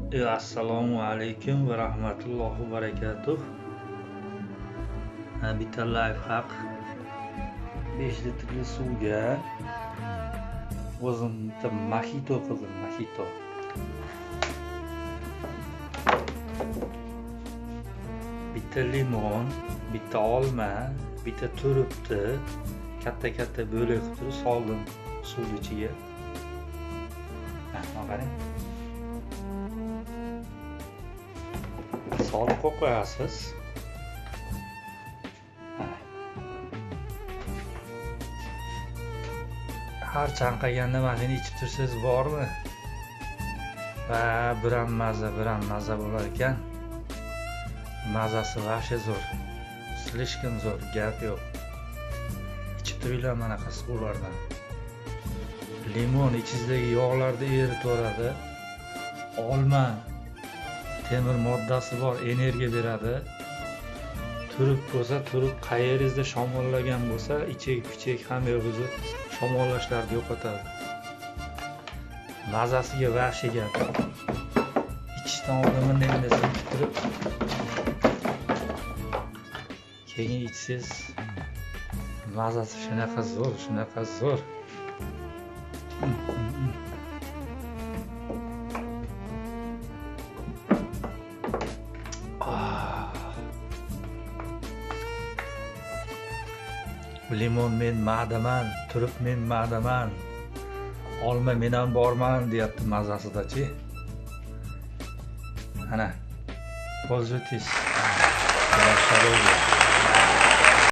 Assalomu alaykum va rahmatullohi va barakatuh. Bitta lifehack. 5 litrli suvga o'zim bitta mojito qildim, mojito. Bitta limon, bitta olma, bitta turibdi, katta-katta bo'lak qilib turib soldim suvni ichiga. Mana qarang. Solib qo'yib qo'yasiz. Har chanqaganda mana ichib tursangiz bormi? Va biram maza bo'lar ekan. Mazasi vahshiy zo'r. Slishkim zo'r, gap yo'q. Ichib turinglar mana suvlardan. Limon ichingizdagi yog'larni eritib. Olma temir moddasi bor, energiya beradi. Turib bo'lsa, turib qayeringizda shamollagan bo'lsa, ichak, pichak hamma yo'g'izni shamollashlarni yo'qotadi. Mazasiga vahshiy gap. Ichishdan oldin bunday silkib turib, keyin ichsangiz mazasi shunaqa zo'r, shunaqa zo'r. Limon men ma'daman, turib men ma'daman, olma men ham borman deyapti mazasidachi. Ana, пользуйтесь.